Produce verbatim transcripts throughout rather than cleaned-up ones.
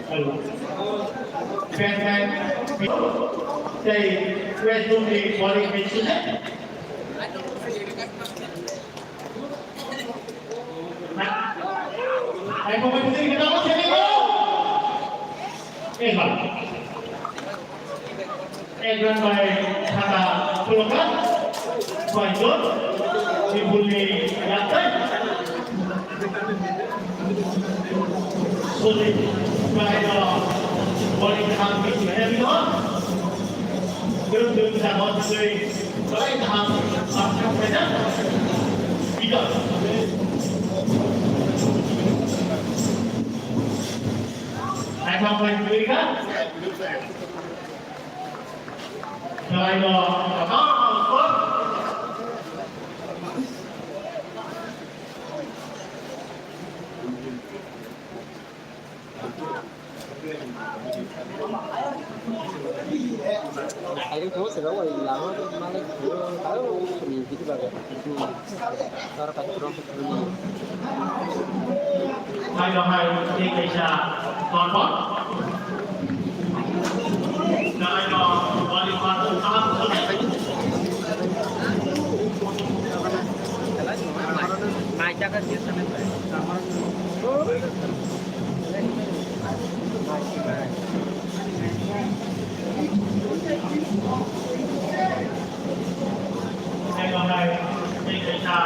Batman, tei West Zone ni bowling midfielder. Hai, pemain penting kita apa sini, bro? Eh, bang. Ek run by Thata Pulokra. Bai John. Ni bulni yaktai. Sudi bai no. Boli kham bi heavy no. Group group sa hot sui. Bai kham. Kham kham kham. Ida. Hai kham bai sui ka. Hai, hai, tei kaisa torbo. Dalai no wali patu kaham suni. Mai jaga dia sana. Hai, hai, tei kaisa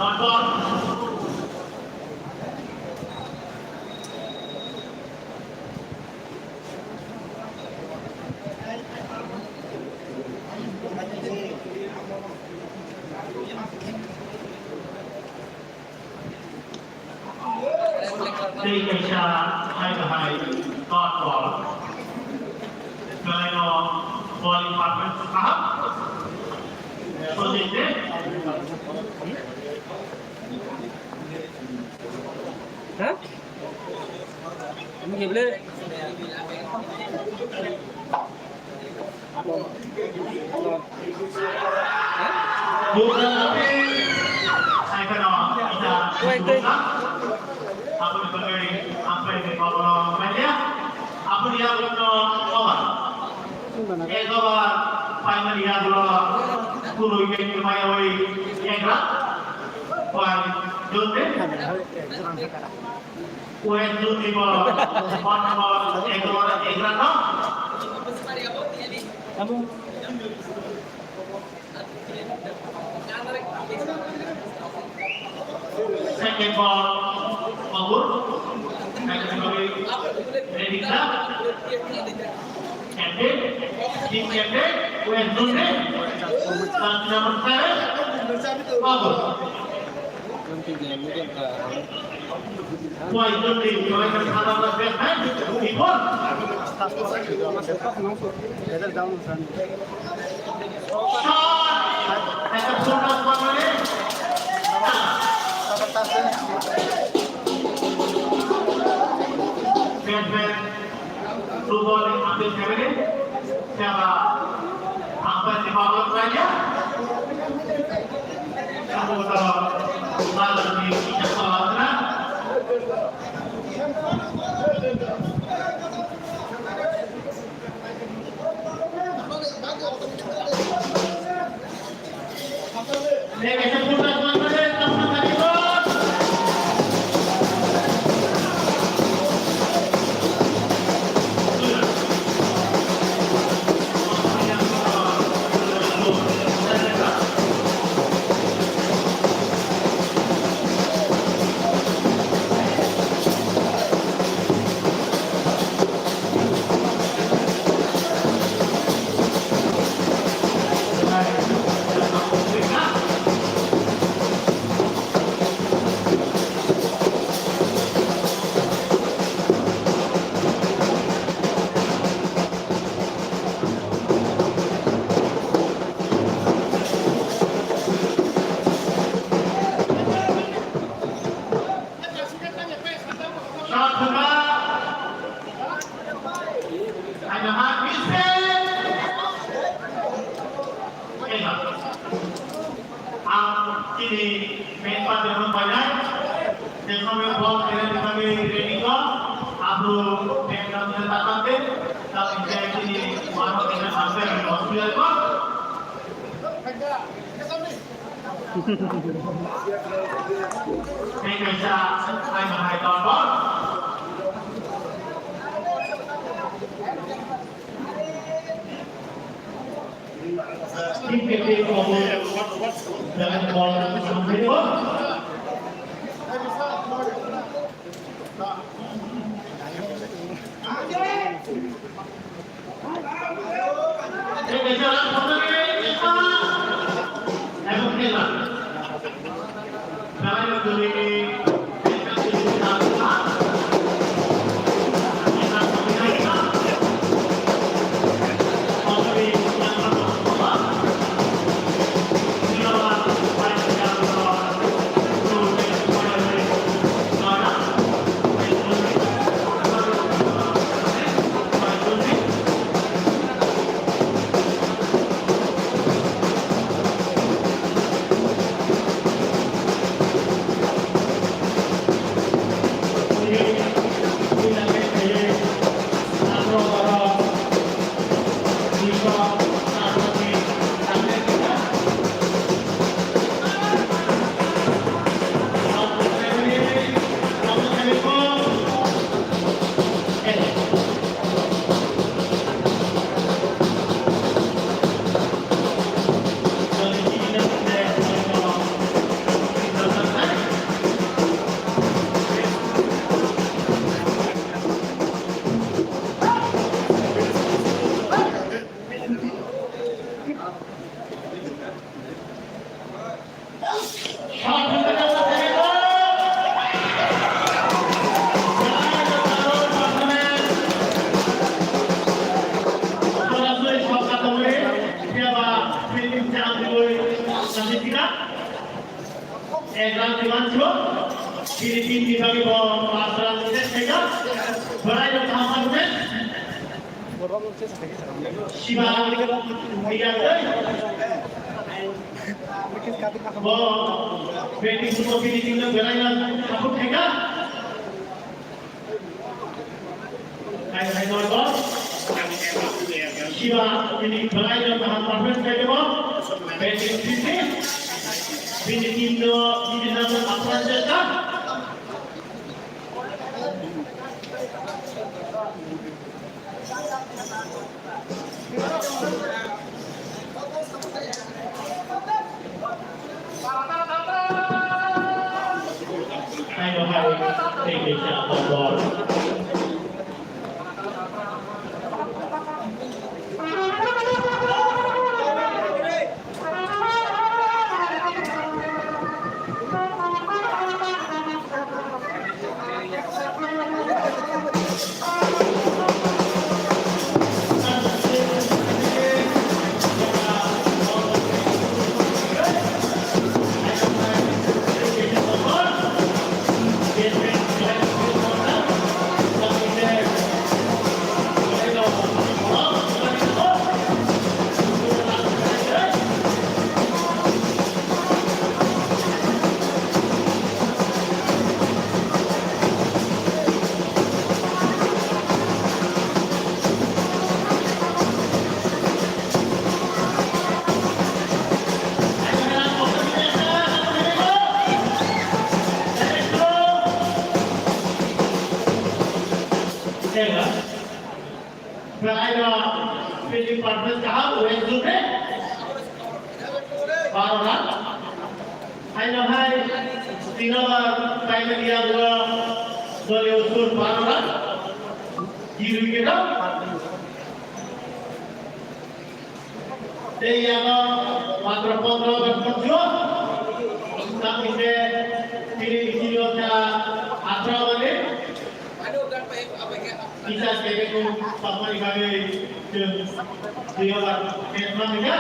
torbo. Tei kaisa hai bahai dot ball. Belai no ball department kaham. Sojit de. Ha? Ini dia boleh. Bukan tapi saya kenal kita. Wait, wait. Apa ni bagai apa ni bagai apa ni yang belum tahu. Ego ba paimani yagulo kurui ke kemaya oi egra. Pai dode. Kue dode ba patma ego egra no. Second ball, Magur. Second ball, ready ka? Captain, team captain, West Zone ni. Number seven, Magur. West Zone ni, wala ka thada na best hai, Ipon. Ang chini main part-o painai, je somoy bol khelai thangwi ready kho, abro main Ekran dimancho, Philippine ni bagwi bo pas run set khaika, borai rok kaham run set. Siba, iya, bo, batting to finishing no berai na, kaput khaika. Hai, hai, noi, boss. Siba, ini berai na, kaham, perfect khaika, bo. Batting fifty. Finishing no, ini na, apa saja. Belai no fielding perfect kaham, West Zone ni baro run. Haino hai tino ba kaisa dia dua dua usur baro run. Di wicket out. Tei yago matro pondro over phunugo. Tamo khe tini tini o kha atharo over ni. Kisa kebekung tongmani bagwi chwng twi over match manliya.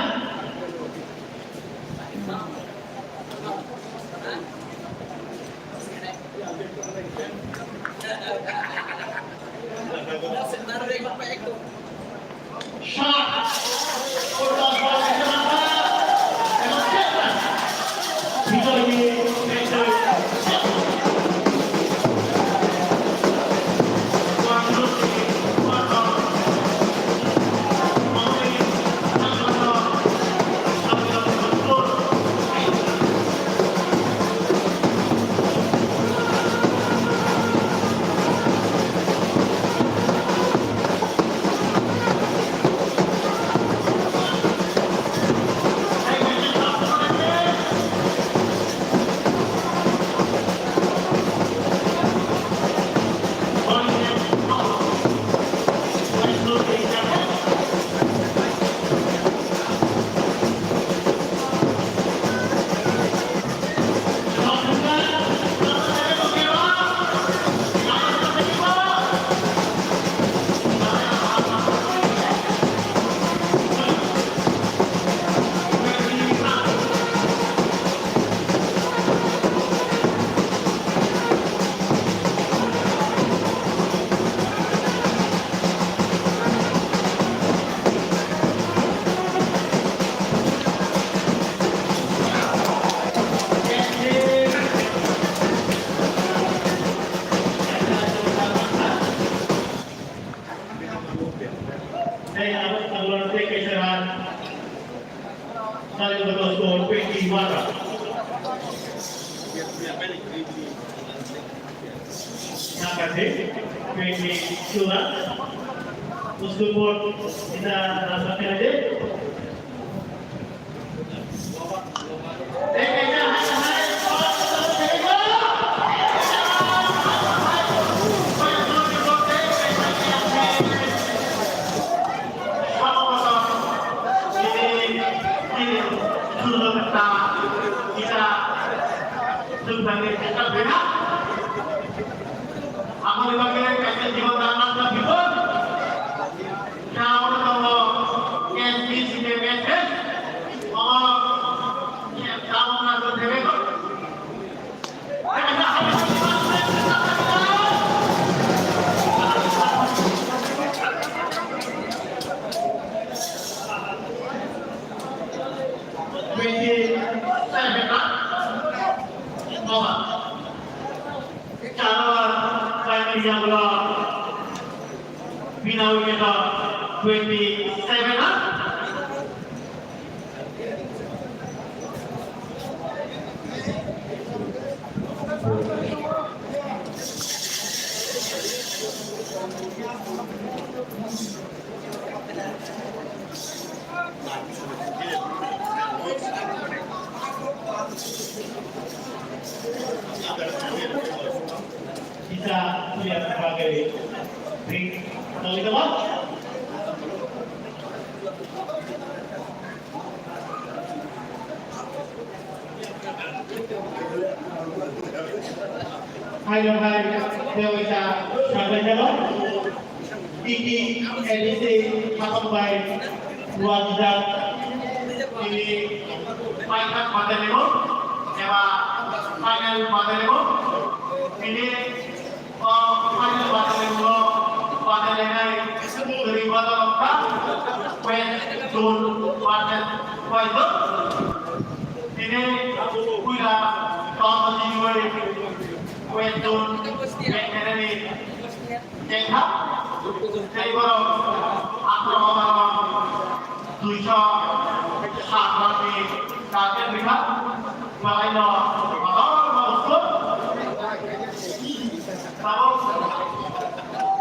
Twenty-two run. Scoreboard kita rasa kena je. Aboni bagwi kaisa jibo dana wngkha biphang. Tabuk tongo S B C K S S. Omo tabuk nang thebe ko. Twenty-seven run. Over. Chalo, bai, bai, yang lo. Bina wicket twenty-seven run. Kita punya sebagai ring, tahu itu, Bang? Hai, hai, dewaisa, sabai debo. Tiki, edisi, hakam bai, luar jijak. Ini, paikhat batalimo, eba, final batalimo. Ini, O final batalimo, batalainai kwrwi badal wngkha West Zone versus West Zone. Tini puila toss jiniwi West Zone bengkhainani chengkha. Tei borok aphuru omarok duiso sat rani target rikha. Belaino kotorma uslub. Tabuk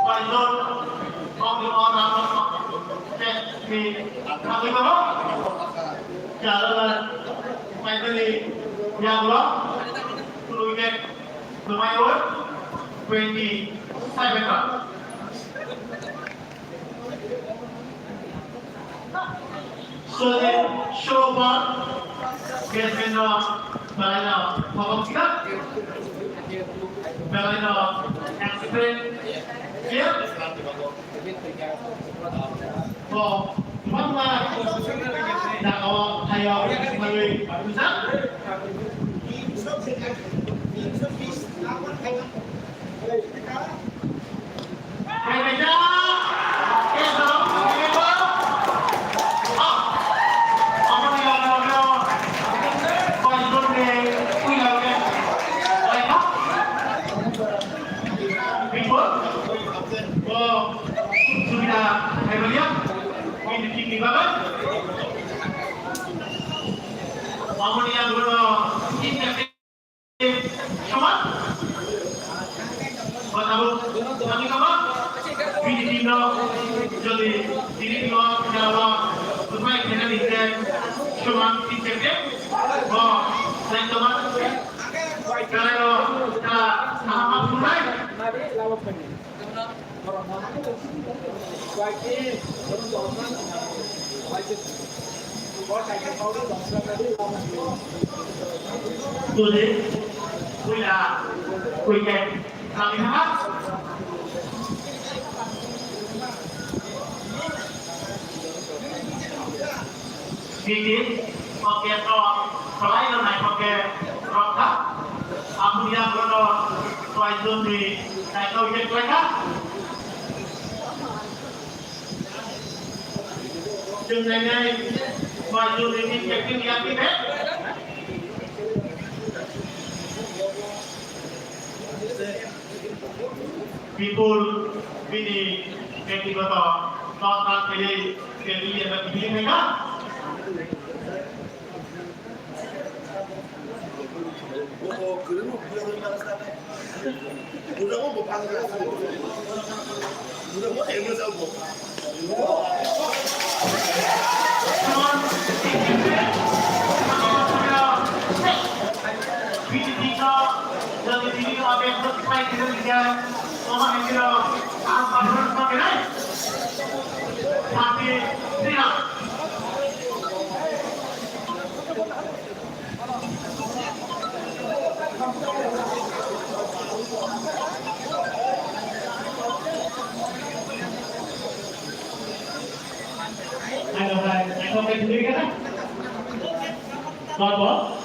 paijor kongni o rano test ni thangwi mano. Jarala paijani yagulo tului ke lumayo twenty seven run. Sojit Shrobar, batsman no belaino hokok kha, belaino expert player. Bo bangma jagao thaio manwi bujak. Soman. Bo tabuk thangwi tongma. Bini team no jodi tini timo khela o kwplai khainani hinkhe soman team captain. Bo nai tongma. Belai o khela kaham ma phunuknai. Tuli, puila, wicket, kami ha. Niti, pocket rok, belai no nai pocket rok kha. Aphuru yagulo no, try jodi nai kha wicket khlai kha. Chwng nainai, try jodi ni captain yakni be. Bipul bini bektigoto toss run khainai Delhi eba Delhi khaikha. Ano hai, ako kay tuloy ka na? Bago?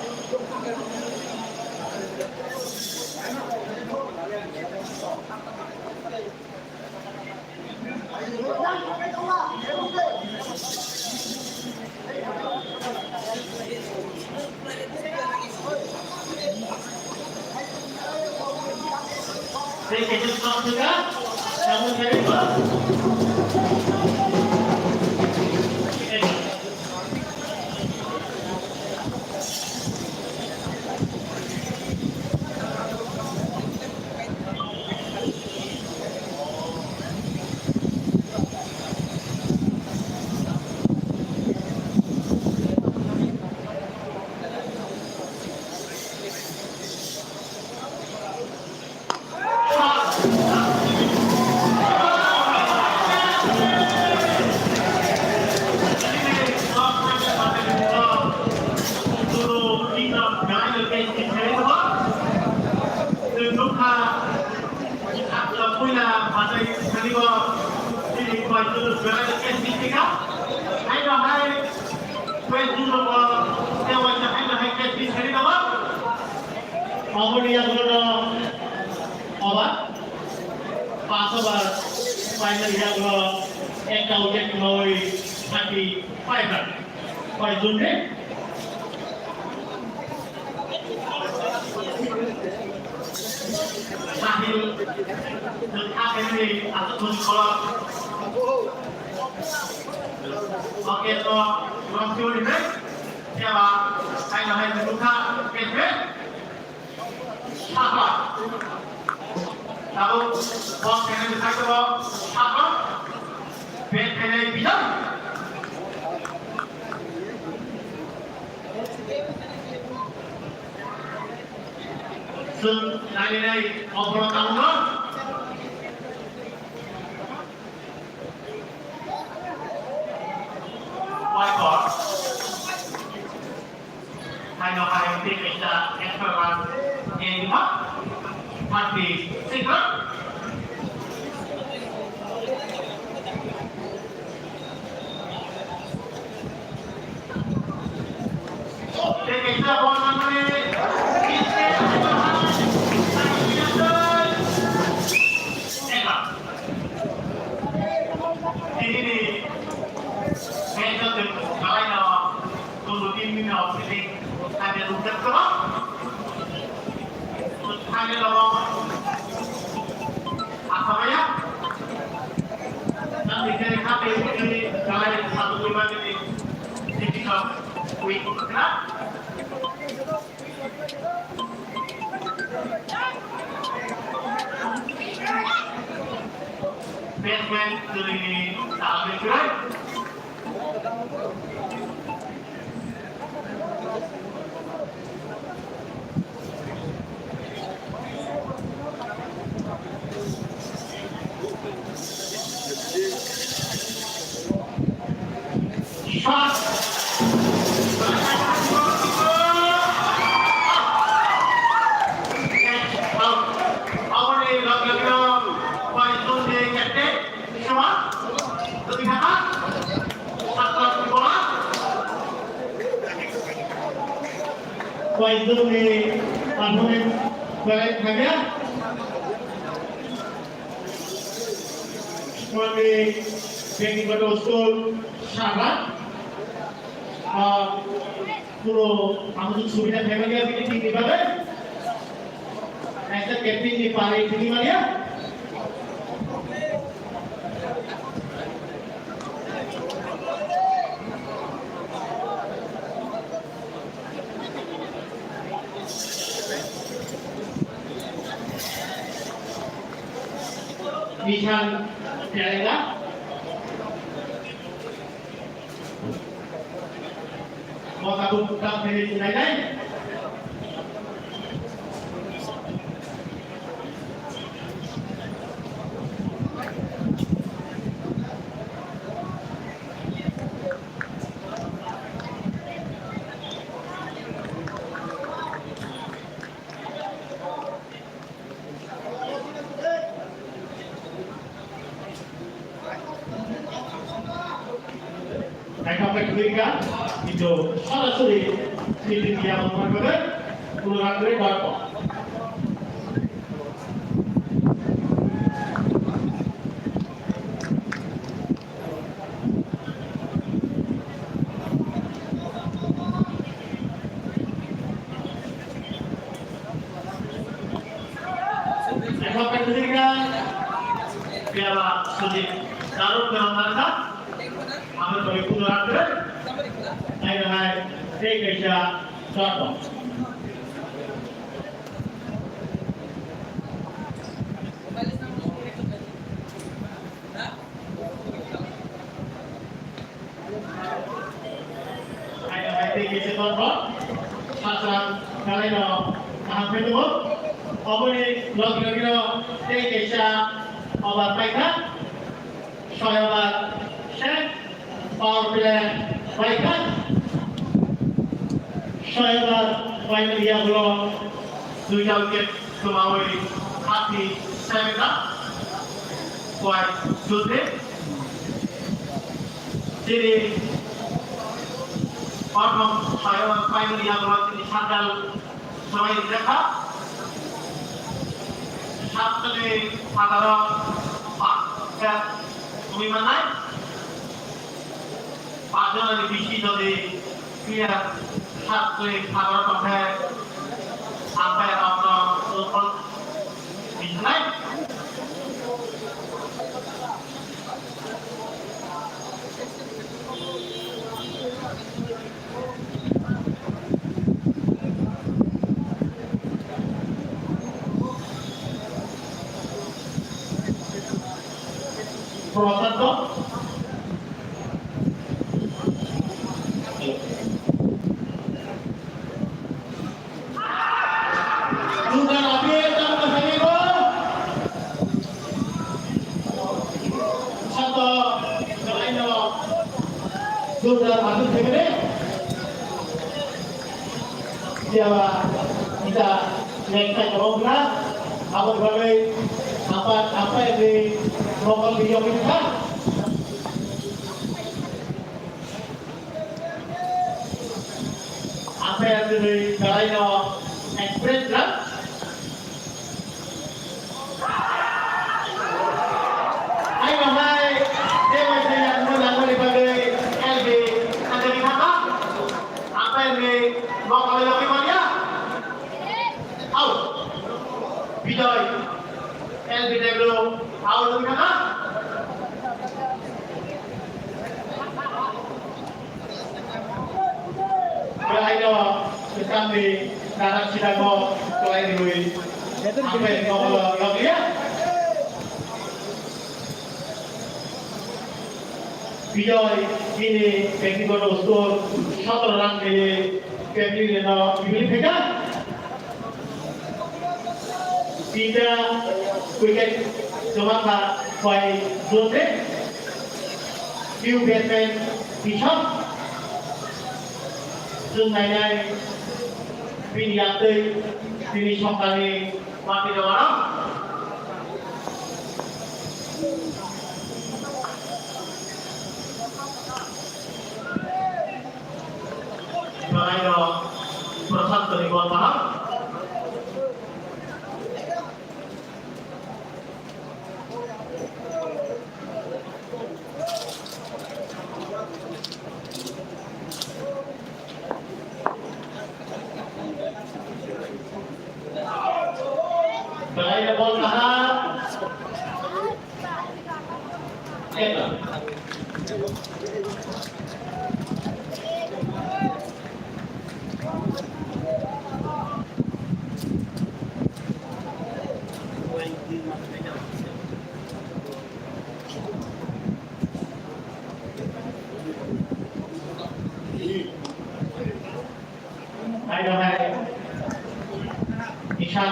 Oboni yagulo no oba paso ba final yagulo ekta wicket noi thirty five run. Koi jun de? Sahil, nang akhirnya atau tujuh kolor. Oke, to, Rocky Oliver. Siapa? Hai, hai, buka, oke, oke. Sapa? Tahu, bos kena bisa ke bos? Sapa? Bet kena bisa? Sun, nai, nai, obro tahu no? Whiteboard. Hai no hai tei kaisa extra run tei lima thirty six run. Tei kaisa ball nangmani Tini ni match o chwng belai no chwng tin minute o sini thangya rwngthak kwbang. Thangya logo asamaya. Nang ni khe kha tei tini belai satung ni bagwi ni tini no win kwkha. Batsman kwrwini salni kwrwi. Koi jongni performance belai thangya. Mani Bengkhoto school sara, ah, puro ang subida phaimani bini team ni bagwi. Kaisa captain ni pari tini manya. Nishan Terega. Mota buk tak menit nai nai. Naithok khe kwrwi kha, kintu sorasori fielding ya bwkhak bagwi kuno rang kwrwi dot ball. Eko Patrika, Piala Sujit, Darul Piala Narka, Amir Bhai Puno Rakre, Hai Hai, Tei Kaisa, Swato. Hai, hai, tei kaisa torbo. Sasa, kalaino, kaham khe tongo. Oboni logi logino tei kaisa over paikha. Soi over se power play paikha. Soi over paimani yagulo duita wicket. Kwmawi hati sebeda, kwai sute. Chini prothom sayo paimani yagulo chini sakal swmai rijak kha. Sakni phataro pa khe swmai mannai. Paanch jona ni bisi jodi player sat khe phataro tong khe, umpire rok no ufol bisnai. Prosanto. Dugar api tang kasari bo. Santo kalaino dugar api segere. Siapa kita next time kalau kena apa sebagai apa apa yang di lokal video kita. Apa yang di kalaino express lah. Ayo hai, dewa saya mula mula bagi L B ada di mana? Apa yang di lokal lagi mana? Au. Bijoy. L B W. Au, nung kha na? Belai no, sekarang ni, darat sida ko, kelai ni lui. Apa yang kau kalau, kau lihat? Bijoy, ini, Pekti Bono score, sotoro run ni, Pekti Bono, ibili pheka. Tinta wicket kwmakha bai Jose. New batsman Bishop. Chwng nainai bini yaktwi tini songkani mati jawara. Belai no Prashanto ni bol kaham. Belai no bol kaham.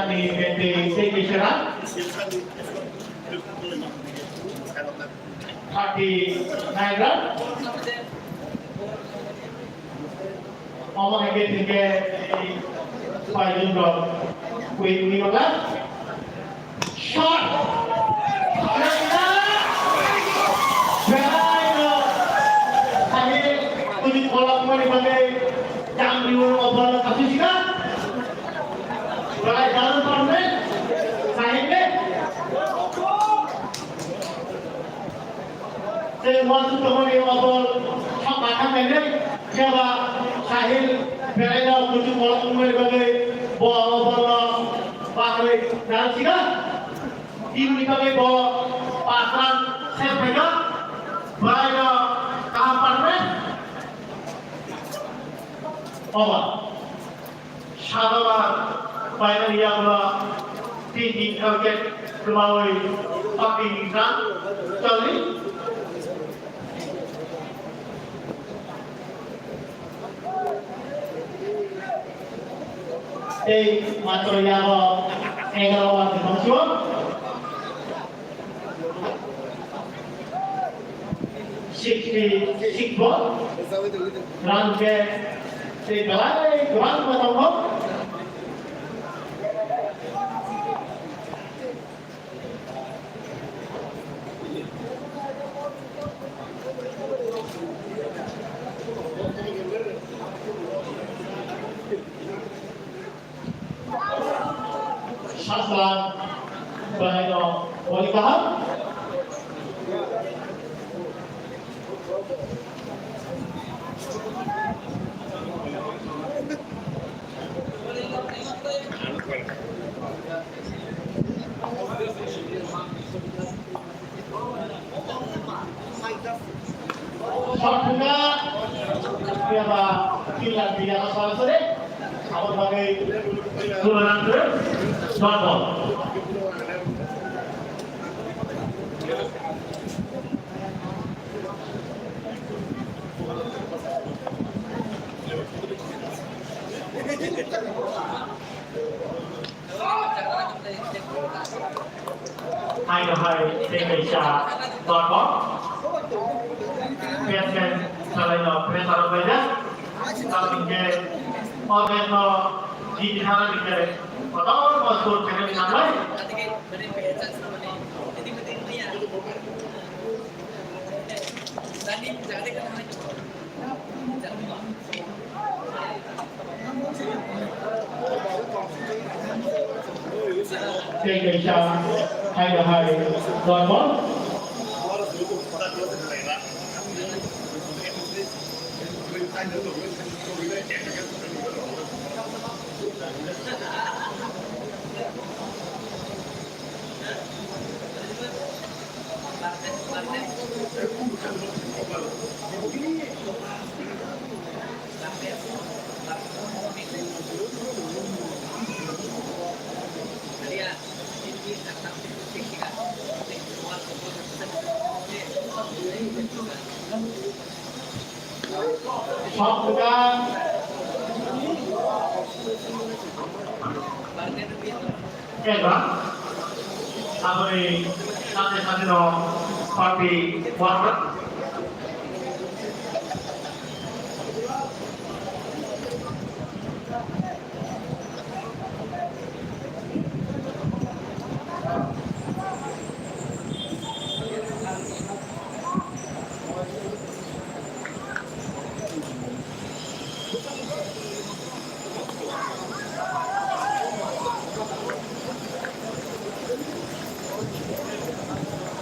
Ni bente tei kisa run. Thirty nine run. Omo hai khe thik khe paijun rok quick ni bwkha. Shot. Belai no. Sahil, tuni kolok mani bagwi jang riwo over no kasu sika. Belai dalam parne. Sahil ne. Tei uansuk tongmani o bol sok bathang nainai, phiya ba Sahil belaino kuchuk kolok wngmani bagwi bo o bolno baharwi narwksikha. Teamni bagwi bo pass run save khaikha. Belaino kaham performance. Over. Sadaba paimani yagra tini target kwmawi party ni run choli. Tei matro yago egaroh over ni bangso. Sixty six ball. Run khe tei belai kwbangma tongo. Sasra, belaino boli kaham. Shot thwngkha, phiya ba fielder ni yago sorasori. Aboni bagwi Surajchandra, dot ball. Hai no hai, tei kaisa dot ball. Batsman salai no pressure rok laijak. Tamni khe o match no jiti thana hingkhe kotor no score khainani nanglai. Tei kaisa hai no hai dot ball. Eba, aboni sate sate no party warmer.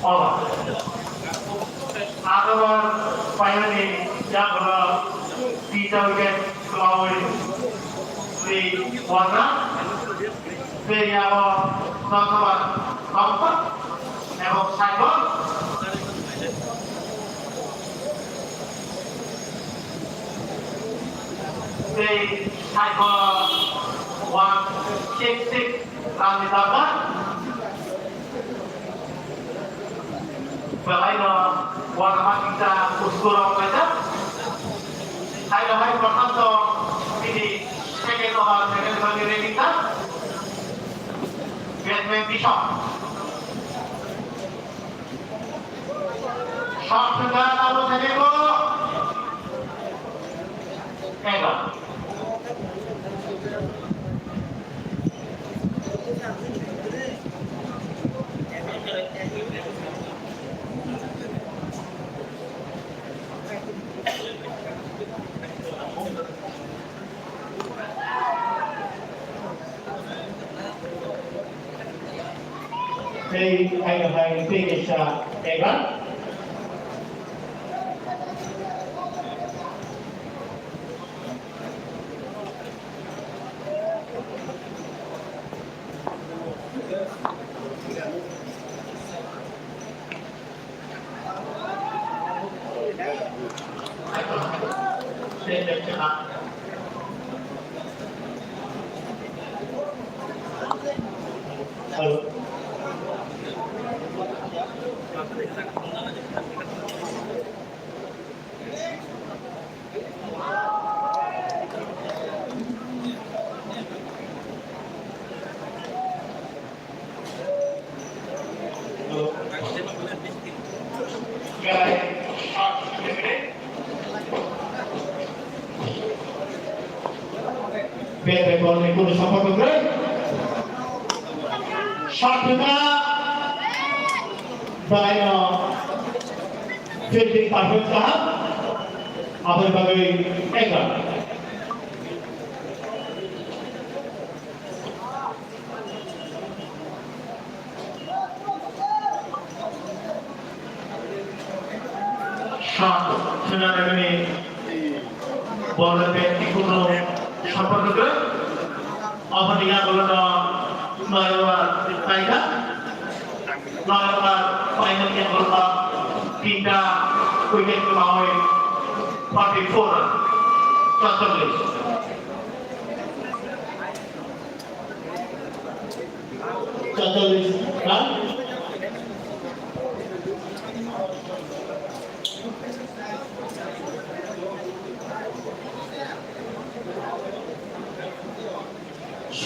Over. Aro paimani yagra tita wicket kwmawi tei warna tei yago Chakma Tongthok ebong Saibol. Tei Saibol one six six run ni tabla. Belaino warma kita uskuro kaisa. Hai hai prothom to ini second over, second over ni kita. Bishop. Shot thwngkha, abo thwngkha. Egar. Tei hai hai tei kaisa egar. Hello. Bad ball ni kunu support kwrwi. Shot thwngkha. Belai no fielding perfect kaham. Aboni bagwi egar. Shot, swnamnani ball rok bai tikhuno support rwgwi. Aboni yagulono noyaba paikha. Noyaba painani yagulono tinta wicket kwmawi forty four run, chorchollish. Chorchollish run.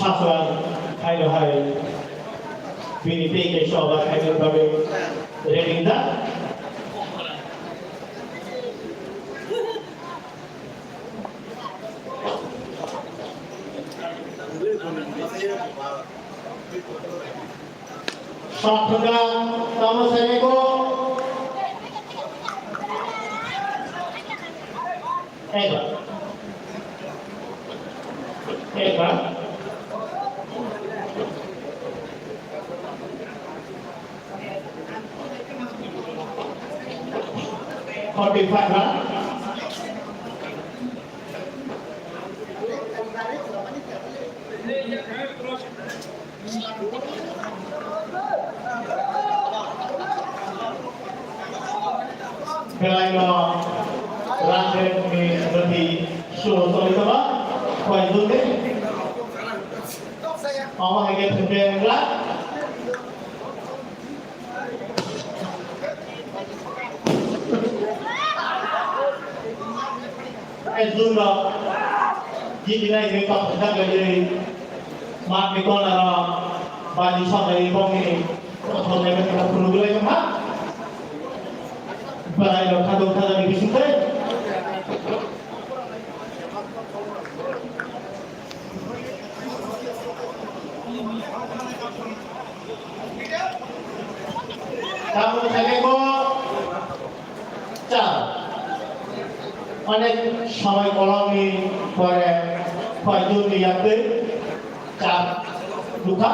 Saswal, hai rw hai. Bini tei kaisa over khaina bagwi ready da. Shot thwngkha, tamo saimiko. Ebar. Ebar. Forty-five run. Belai no run rate ni gati sulo soi taba, koi jun de. Omo hai khe thwngkhe wngla. Ekjon rok jibinai hwnwi kok thajak lai, mat ni corner o bani sok lai bongni kothok lai khe phunugwi lai tongma. Belai rok thajak thajak ni bising tei. Tabuk khaikhe bo char. Onek somoi kolomni pore koichurni yaktwi char nukha.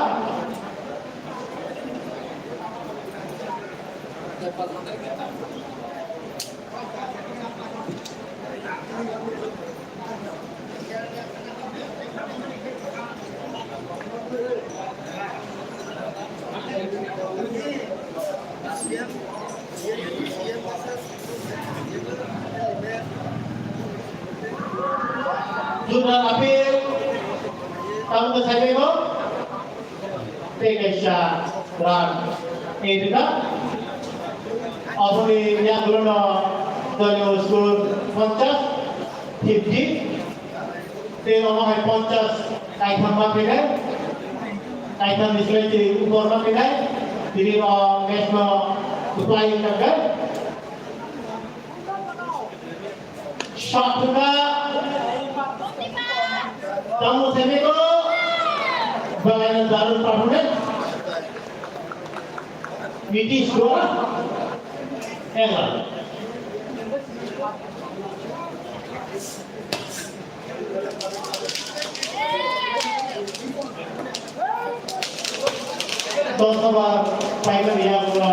Jumlah appeal, kamu ke saya tengok. Tei kaisa run. Ei rwkha. Aboni yagulono Daniel School ponchas, fifty. Tei omo hai ponchas kaitham ma khainai. Kaitham ni slai twi upor ma khe nai, tini o match no kwplai wng kha khe. Shot wngkha. Tamo semi ko. Belai no darun performance. Nitish Dua. England. Dos over paimani yagulo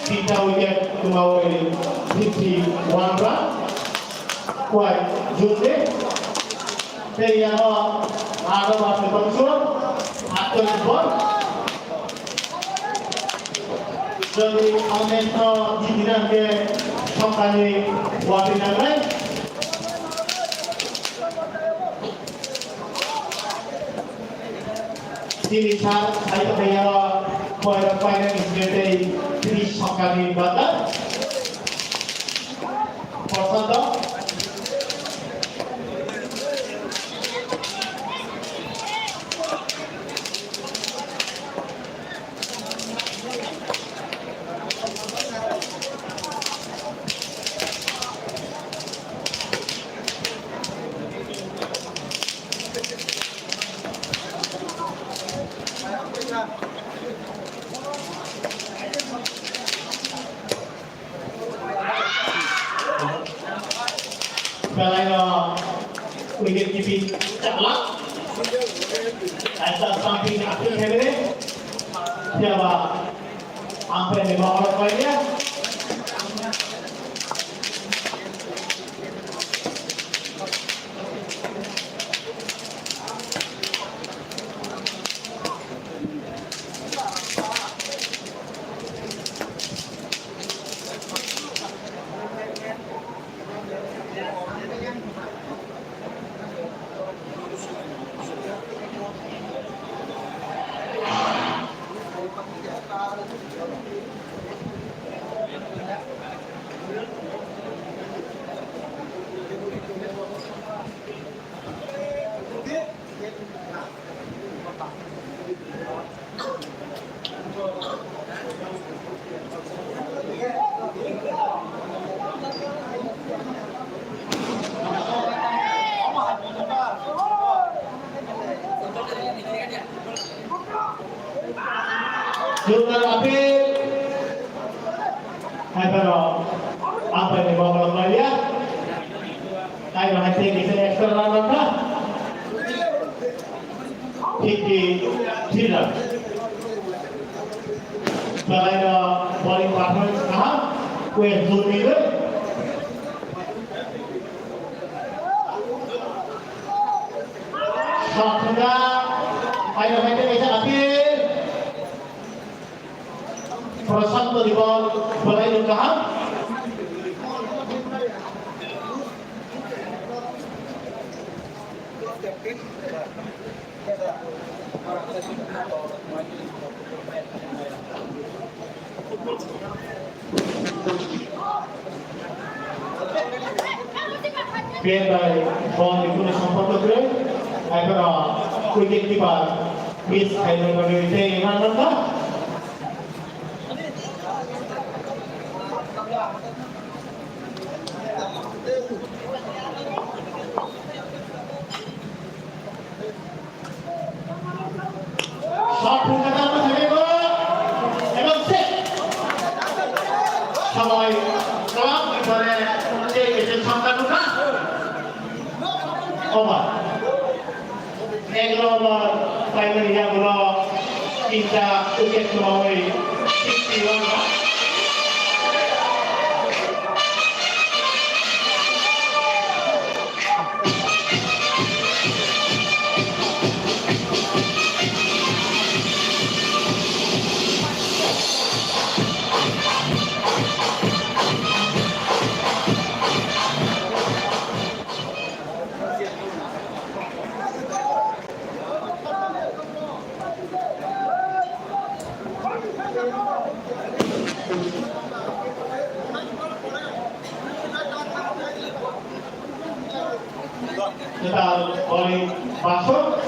tinta wicket kwmawi fifty one run. Kwai June tei yago aat over ni bangso aatchollish ball. Jodi amen to jidina ke sokani wati nangnai. Chini sar sai to kaya koira koira ni sini tei tini sokani bata. Porsanto. Belai no wicket keeping chakla. Kaisa something api khebere. Siapa? Ampai ni bawah kau ya. Jurnal appeal. Hai phano, ang bai ni bokol khlai ya. Hai no hai tei kisa extra run rok na. Fifty three run. Belai no bowling performance kaham. West zone ni le. Shot thangkha. Hai no hai tei kisa appeal. Prashanto ni ball belai no kaham. Played by Bond Ibnu Sampurna Gray. Akhirnya wicket keeper miss khainani bagwi tei run mankha. Shot phungkha tamo thangwi bo. Ebong se. Samoi kalam pore je kese shot ta nukha. Over. Egaroh over paimani yagulo tinta wicket kwmawi sixty one run. Kita bowling masuk.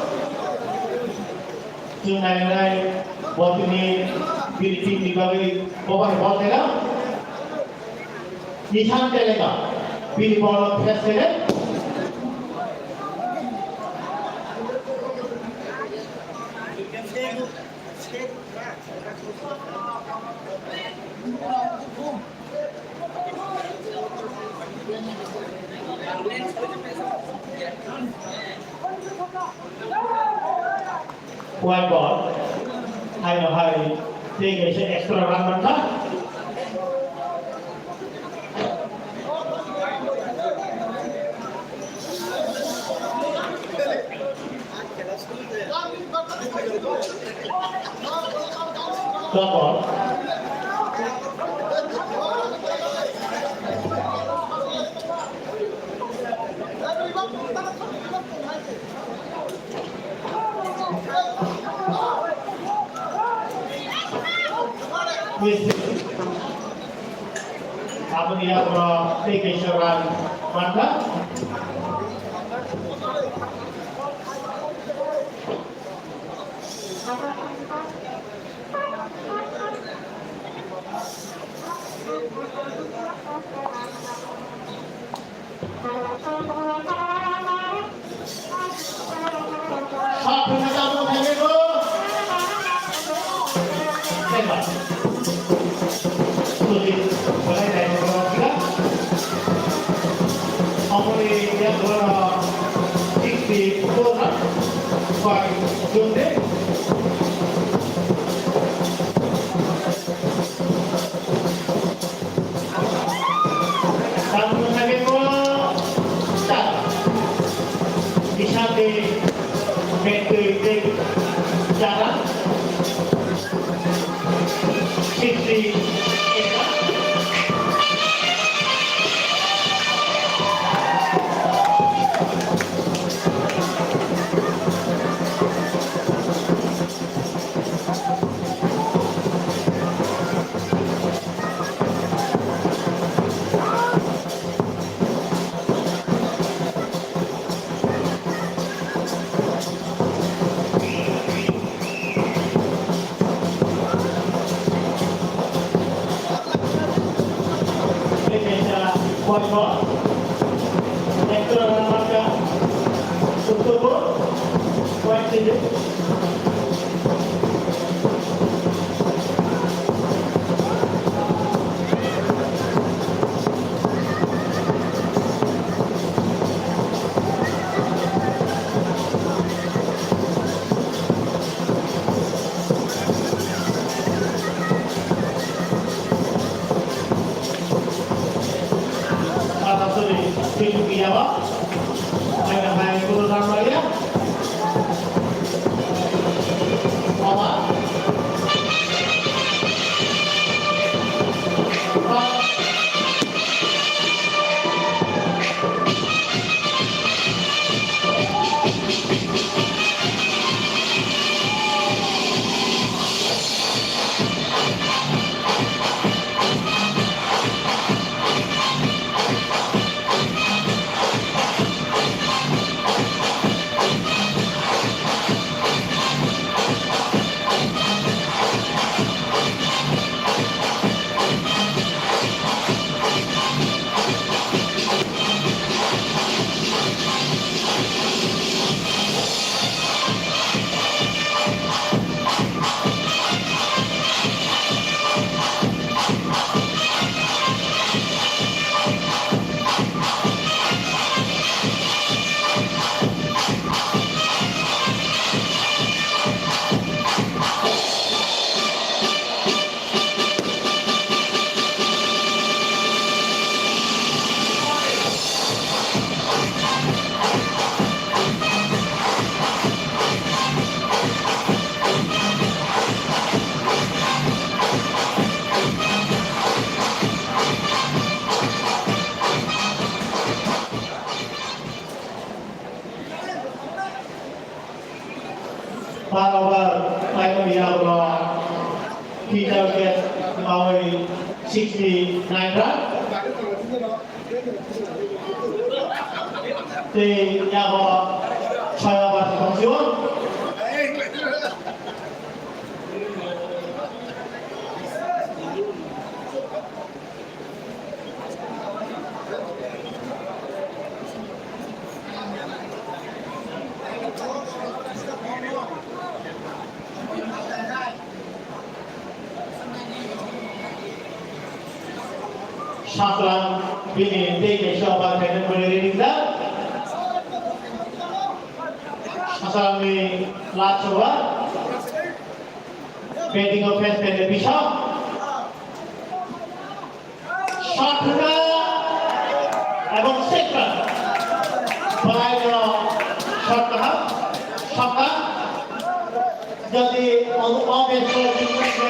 Chwng nainai bo tini bini team ni bagwi bo bai bol tega. Nishan Telega bini bol no face tega. White ball. Hai no hai. Tei kaisa extra run manna. Aboni yagra tei kaisa run manna. Tabuk thangwi bo ta. Bisate betwi tei jara. Sixty. Turnover paimani yagulo Peter Gate mawi sixty nine run. Tei yago soi over tongphio. Saklang bini tei kaisa obar khaina mani rijak. Saklang ni last over. Batting o face khaina Bisok. Shot hwnka ebong sector. Belai no shot kaham. Shot kaham. Jodi o, o match o jitna khe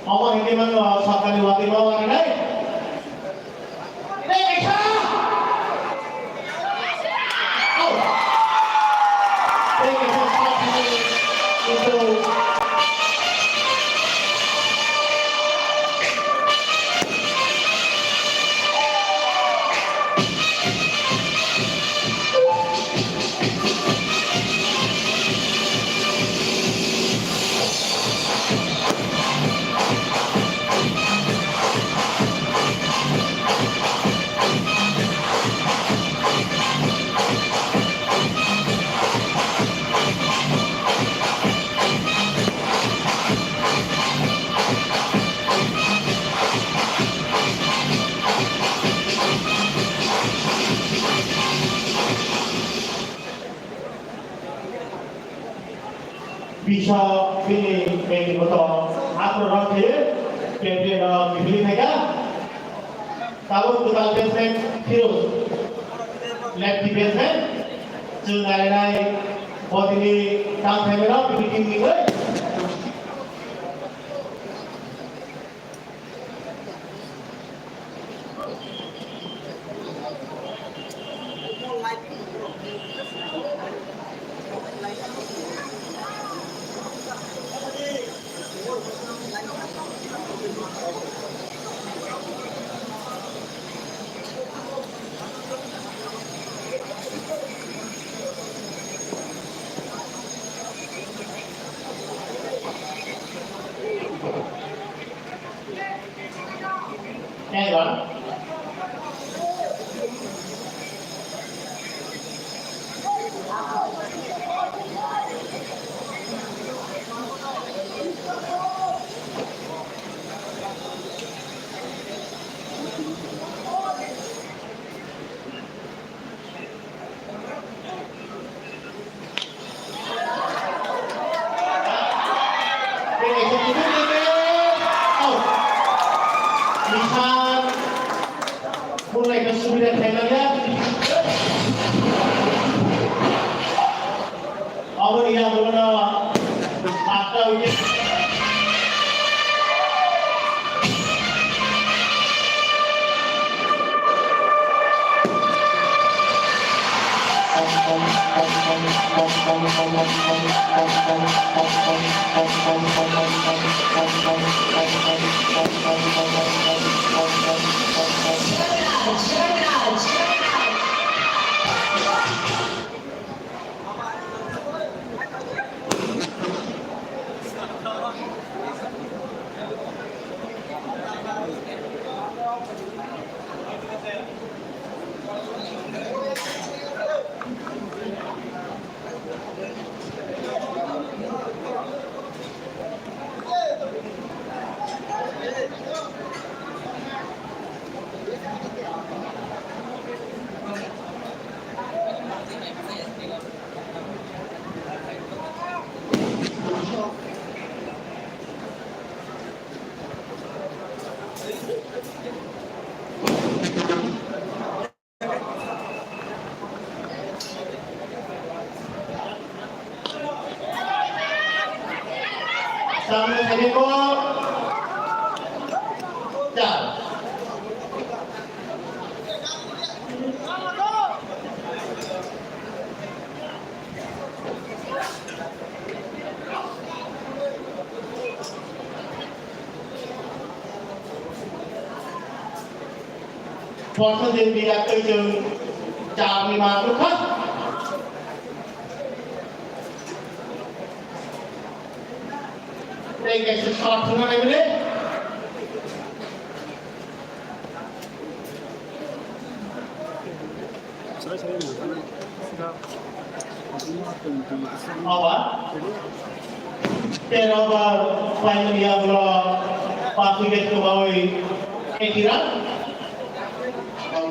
omo hwnwi mano sakani watwi ma warinai. Bisa bini bini boto akhro rok khe pempe no bibili thaika. Tabuk kwtal batsman Firoz, lefty batsman, chwng nainai botini tang thaimano bini team ni bai. Hang on. Aboni yagulono patta wicket. Samne thani ko. Char. Porsa din biya twi chwng char ni ma nukha. Tei kaisa shot thwngna nai bwle. Oba. Tero oba final ya bro. Pasu get kebawai. Ekira.